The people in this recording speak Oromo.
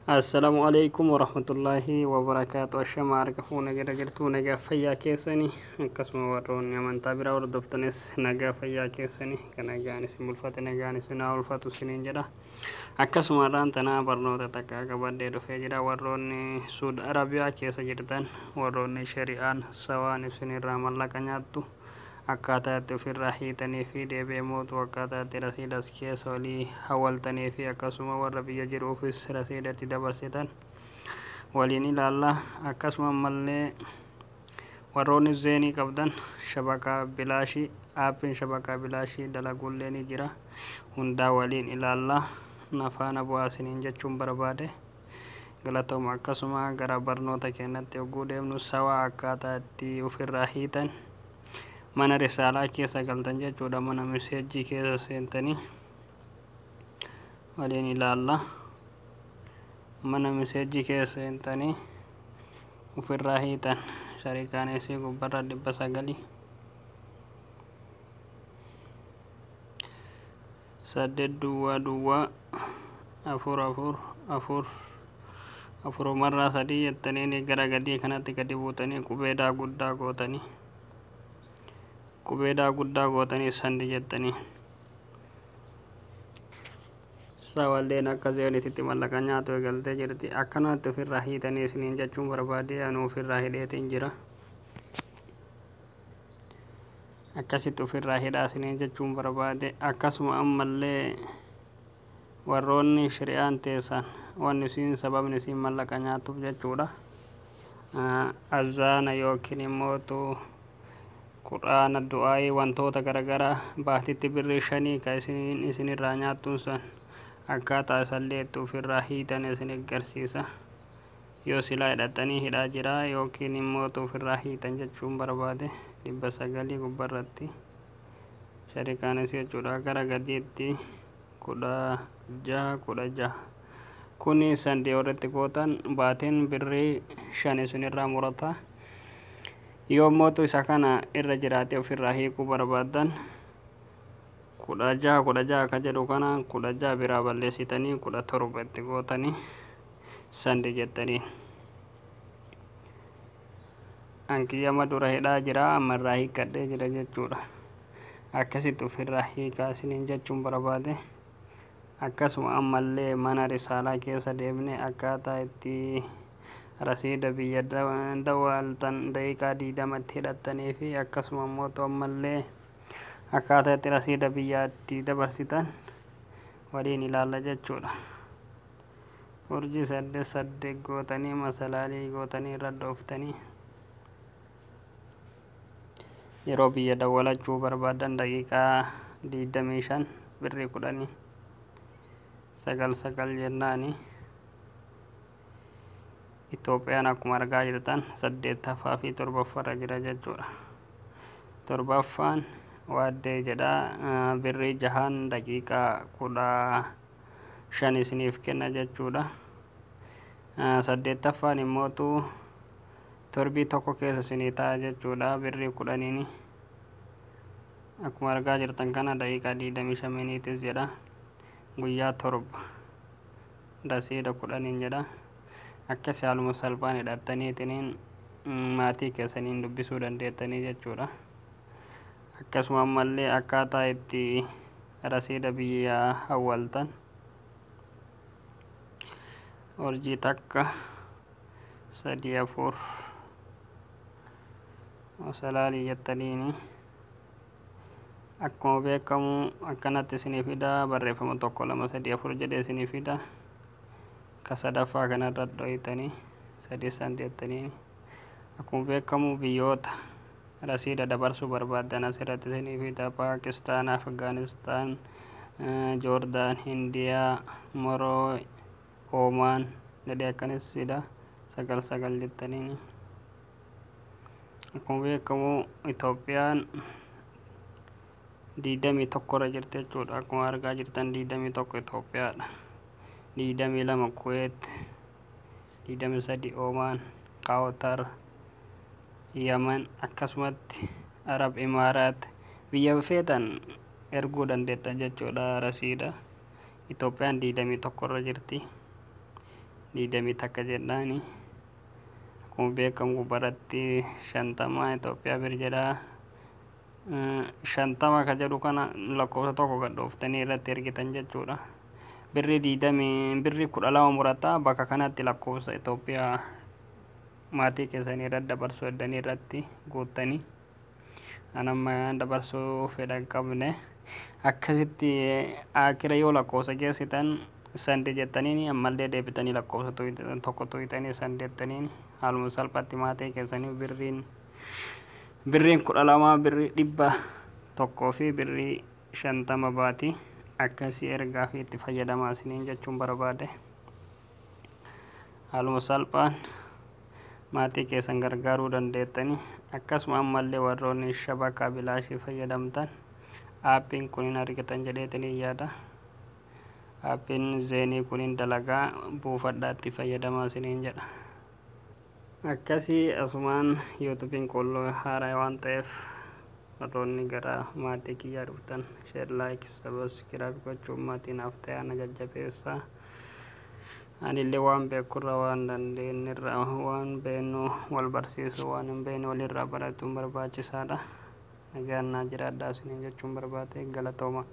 Assalaamu alaikum warahmatullaahi wabarakaatu. Ashama harka fuuna gara jirtuu, nagaa fayyaa keessanii? Akkasuma warroonni amantaa biraa hordoftanis nagaa fayyaa keessanii? Kan nagaan isin bulfate nagaan isin haa ulfatu isiniin jedha. Akkasuma irraan tanaa barnoota takka qabadhee dhufee jira. Warroonni Suud Arabiyaa keessa jirtan, warroonni shari'aan sawaan isinirraa mallaqa nyaattu, akkaataa itti ofirraa hiitanii fi deebi'ee mootu akkaataa itti rasiidas keessa walii hawaltanii fi akkasuma warra biyya jiruufis rasiida itti dabarsitan waliin ilaalla. Akkasuma ammallee warroonni zeenii qabdan, shabakaa bilaashii, aappiin shabakaa bilaashii dalaguullee ni jira. Hundaa waliin ilaalla, nafaana bu'aa isiniin jechuun barbaade. Galatooma. Akkasuma gara barnoota keenyatti yogguu deemnu, sawaa akkaataa itti ofirraa hiitan, mana risaalaa keessa galtan jechuudha. Mana miseejjii keessa seentanii waliin ilaalla. Mana miseejjii keessa seentanii ofirraa hiitan. Sharikaan isii gubbarra 900 8 0 0 4 4 4 afurumarraa 3 jettanii gara gadii kanatti gadi buutanii, qubeedaa guddaa gootanii, qubeedaa guddaa gootanii send jettanii. Sawalleen akka zeeniititti mallaqa nyaatu eegaltee jirti. Akkanumatti ofirraa hiitanii isiniin jechuun barbaade. Anuu ofirraa hidheetiin jira. Akkasitti ofirraa hidhaa isiniin jechuun barbaade. Akkasuma ammallee warroonni shari'aan teessan, wanni isiin sababni isiin mallaqa nyaatuuf jechuudha, azaana yookiin immootu quraana, du'aayii, wantoota garagaraa baatitti birrii 5 ka isiniin isinirraa nyaattuun san akkaataa isallee itti ofirraa hiitan isin agarsiisa. Yoo silaa hidhatanii hidhaa jira yookiin immootu ofirraa hiitan jechuun barbaade. 900 gubbarratti sharikaanis jechuudha, gara gadiitti 16 16 kuni send warratti gootan, baatiin birrii 5 isinirraa murata. Yoo mootu isa kana irra jiraate ofirraa hiikuu barbaaddan, 16 16 ka jedhu kana 16 biraa balleessitanii 17 itti gootanii send jettanii. Ankiyyama dura hidhaa jira, amma irraa hiikkadhee jira jechuudha. Akkasitti ofirraa hiikaa isiniin jechuun barbaade. Akkasuma ammallee mana risaalaa keessa deemne akkaataa itti rasiida biyya dawaaltan daqiiqaa 20tti hidhattanii fi akkasuma immoo ammallee akkaataa itti rasiida biyyaatti dabarsitan waliin ilaalla jechuudha. Urjii 8 8 gootanii, masalaalii gootanii irra dhooftanii, yeroo biyya dawwalachuu barbaadan daqiiqaa 25 birrii 10, 9 9 jennaani. Itoophiyaan akkuma argaa jirtan saddeettaffaa fi torbaffaarra jira jechuudha. Torbaffaan waaddee jedha, birrii 6n daqiiqaa 15 isiniif kenna jechuudha. Saddeettaffaan immootu torbii tokko keessa isinii ta'a jechuudha, birrii 10n. Akkuma argaa jirtan kana daqiiqaa 25 miniitis jedha, guyyaa 7 rasiida 10n jedha. Akkasi haaluma salphaan hidhattaniitiniin maatii keessaniin dubbisuu dandeettanii jechuudha. Akkasuma ammallee akkaataa itti rasiida biyyaa hawwaltan, urjii 1 3 4 masalaalii jettaniini, akkuma beekamu akkanatti isinii fida. Barreeffama 1 2 3 4 jedhee isinii fida. Ka sadaffaa kanarra dhoyitanii 3 send jettaniini. Akkuma beekamu biyyoota rasiida dabarsuu barbaaddan asirratti isinii fida: Paakistaan, Afgaanistaan, Joordaan, Hindiyaa, Moroo, Oomaan jedhee akkanis fida. 9 9 jettaniini. Akkuma beekamu Itoophiyaan 21 irra jirti jechuudha. Akkuma argaa jirtan 21 Itoophiyaadha, 22 Kuweet, 23 Oomaan, Qatar, Yaman, akkasumatti Arab Imaaraat. Biyya feetan erguu dandeettan jechuudha rasiida. Itoophiyaan 21 irra jirti. 21 jedhaani. Akkuma beekamu gubbaratti 50 Itoophiyaa bir jedha. 50 ka jedhu kana lakkoofsa tokko gad dhooftanii irratti ergitan jechuudha. Birrii 20, birrii 12 murataa. Bakka kanatti lakkoofsa Itoophiyaa maatii keessanii irratti dabarsuu heddanii irratti guuttanii, anamma dabarsuu fedha hin qabne. Akkasitti akira yoo lakkoofsa geessitan, send jettaniin, ammallee deebitanii lakkoofsa tokko tuyxanii send jettaniin, haaluma salphaatti maatii keessanii birriin 12, birrii 100 fi birrii 50 baati. Akkasii ergaa fi itti fayyadamaa isiniin jechuun barbaade. Haaluma salphaan maatii keessan gargaaruu dandeettanii. Akkasuma ammallee warroonni shabakaa bilaashii fayyadamtan, aappiin kun hin argitan jedheetanii yaada. Aappiin Zeenii kun hin dalagaa, buufadhaa, itti fayyadamaa isiniin jedha. Akkasii asumaan yuutuubiin qolloo haaraa waan ta'eef, warroonni gara maatii kiyyaa dhuftan share, like, subscribe gochuun maatii naaf ta'e, na jajjabeessaa. Anillee waan beekurra, waan dandeenyerra, waan beeknu wal barsiisu, waan hin beekne walirraa baratuun barbaachisaadha. Nagaan naa jiraadhaa isiniin jechuun barbaade. Galatooma.